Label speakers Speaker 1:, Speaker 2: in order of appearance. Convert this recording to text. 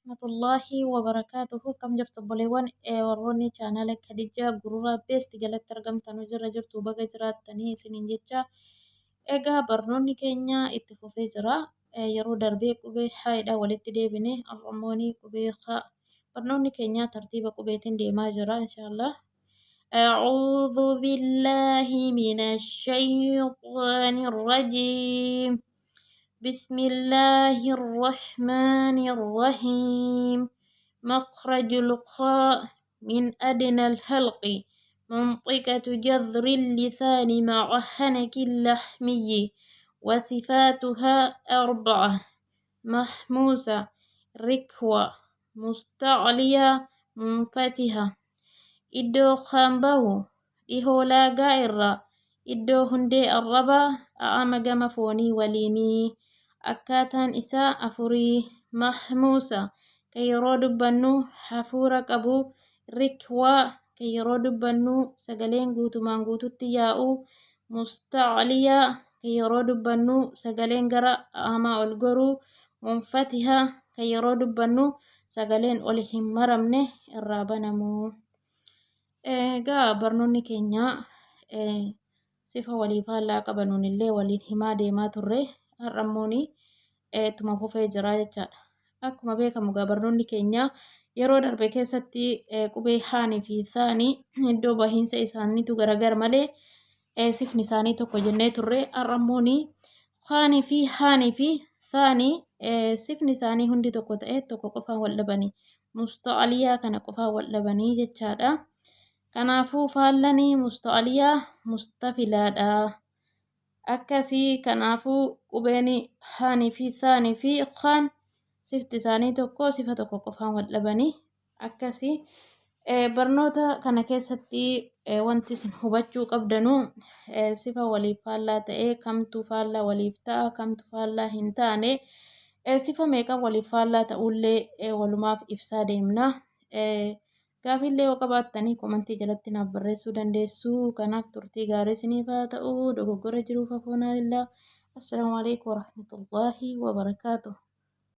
Speaker 1: Warahmatullaahi wabarakaatuhu. Akkam jirtu obboleewwan, warroonni chaanala Kadijaa Gururaa Beest jalatti argamtan, jirra jirtu, baga jiraattanii isiniin jecha. Egaa barnoonni keenya itti fufee jira. Yeroo darbee qubee haadha walitti deebine, har'ammoonii qubee haa. Barnoonni keenya tartiiba qubeetiin deemaa jira inshaallah. أعوذ بالله من الشيطان الرجيم. بسم الله الرحمن الرحيم. مخرج الخاء من أدنى الحلق، منطقة جذر اللسان مع حنك اللحمي، وصفاتها أربعة: محموسة، ركوة، مستعلية، منفتحة. Iddoo kaan bahu dhihoo laagaa irraa, iddoo hundee arrabaa a'ama gama foonii waliinii. Akkaataan isaa afurii: mahmuusa, kan yeroo dubbannu hafuura qabu; rikwaa, kan yeroo dubbannu sagaleen guutumaan guututti yaa'u; mustacliyaa, kan yeroo dubbannu sagaleen gara a'amaa ol goru; munfatiha, kan yeroo dubbannu sagaleen ol hin maramne irraa banamu. Egaa barnoonni keenya sifa walii faallaa qabanuun illee waliin himaa deemaa turre, har'ammooni ittuma fufee jira jechaadha. Akkuma beekamu egaa barnoonni keenya yeroo darbe keessatti qubee haanii fi saanii iddoo bahiinsa isaaniitu garagar malee sifni isaanii tokko jennee turre. Har'ammooni haanii fi haanii fi saanii sifni isaanii hundi tokko ta'e, tokko qofaan wal dhabanii, musta'aliyaa kana qofaan wal dhabanii jechaadha. Kanaafuu faallanii musta'aliyaa mustafilaadha. Akkasii kanaafuu qubeen haanii fi saanii fi kaan sifti isaanii tokko, sifa tokko qofaan wal dhabanii akkasii. Barnoota kana keessatti wanti isin hubachuu qabdanu sifa waliif faallaa ta'ee kamtu faallaa waliif ta'a, kamtu faallaa hin taane, sifa meeqan waliif faallaa ta'ullee walumaaf ibsaa deemna. Gaaffiillee yoo qabaattanii komantii jalatti naaf barreessuu dandeessu. Kanaaf turtii gaarii isiniif haa ta'u. Dogoggora jiruuf afoonaa lillaa. Assalaamu alaikum warahmatullaahi wabarakaatuh.